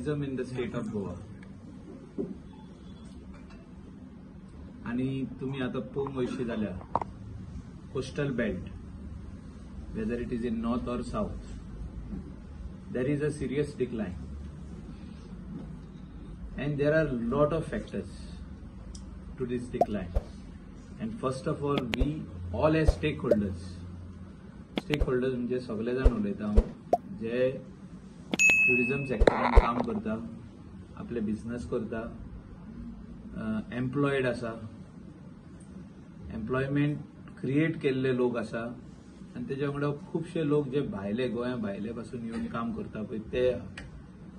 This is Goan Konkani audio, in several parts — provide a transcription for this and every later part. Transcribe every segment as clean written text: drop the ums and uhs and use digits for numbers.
tourism in the state of Goa. आनी तुमी आतां पळोवंक वयशी जाल्यार coastal belt, whether it is in north or south, there is a serious decline, and there are lot of factors to this decline. And first of all, we all as stakeholders, stakeholders म्हणजे सगळे जाण उलयता हांव, जे ट्युरिझम सेक्टरान काम करता, आपले बिझनस करता, एम्प्लॉयड आसा, एम्प्लॉयमेंट क्रिएट केल्ले लोक आसा, आनी तेज्या वांगडा खुबशे लोक जे भायले गोंया भायले पासून येवन काम करता पळय ते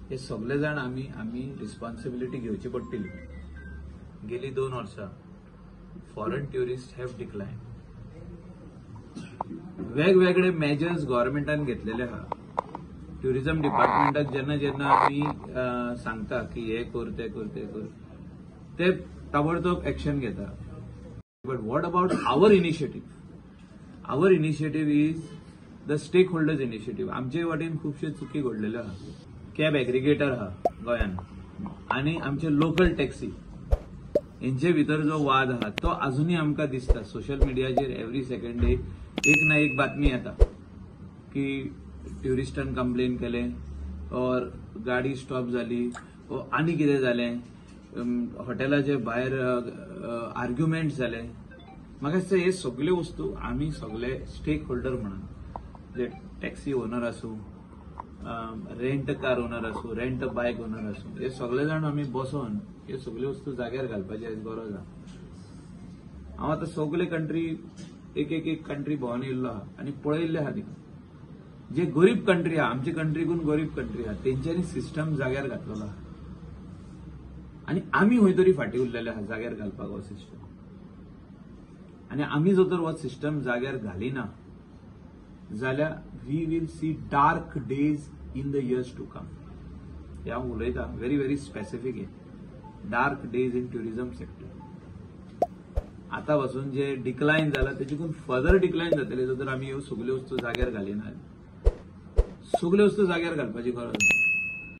हे सगळे जाण आमी आमी रिस्पॉन्सिबिलिटी घेवची पडटली. गेली 2 वर्सां फॉरेन ट्युरिस्ट have decline. वेगवेगळे मेजर्स गव्हर्मेंटान घेतलेले आहा. ट्युरिझम डिपार्टमेंटाक जेन्ना जेन्ना आमी सांगता की हे कर ते कर ते कर, ते ताबडतोब एक्शन घेता. But what about our initiative? Our initiative is the stakeholders initiative. आमचे वाटेन खुबशे चुकी घडलेल्यो आहा. कॅब एग्रिगेटर आहा गोंयान आनी आमचे लोकल टॅक्सी हेंचे भितर जो वाद आहा तो अजुनूय आमकां दिसता. सोशल मिडियाचेर एवरी सेकंड डे एक ना एक बातमी येता की ट्युरिस्टान कंप्लेन केलें और गाडी स्टॉप जाली आनी कितें जालें, हॉटेलाचे भायर आर्ग्युमेंट जाले. म्हाका दिसता हे सगळे वस्तू आमी सगळे स्टेक होल्डर म्हणून, जे टॅक्सी ओनर आसूं, रेंट कार ओनर आसूं, रेंट बायक ओनर आसूं, हे सगळे जाण आमी बसोन हे सगळे वस्तू जाग्यार घालपाची आयज गरज आहा. हांव आतां सगळे कंट्री एक एक एक कंट्री भोंवन येयल्लो आहा आनी पळयल्ले आहा तिका. जे गरीब कंट्री आहा, आमचे कंट्रीकून गरीब कंट्री आहा, तेंच्यांनी सिस्टम जाग्यार घातलेलो आहा आनी आमी खंय तरी फाटीं उरलेले आहा जाग्यार घालपाक हो सिस्टम. आनी आमी जर तर हो सिस्टम जाग्यार घालिना जाल्यार we will see dark days in the years to come. हे हांव उलयतां व्हेरी व्हेरी स्पेसिफीक, हे dark days in tourism sector. आतां पासून जे डिक्लायन जाला तेच्याकून फर्दर डिक्लायन जातले जर तर आमी ह्यो सगल्यो वस्तू जाग्यार घालिना. सगल्यो वस्तू जाग्यार घालपाची गरज.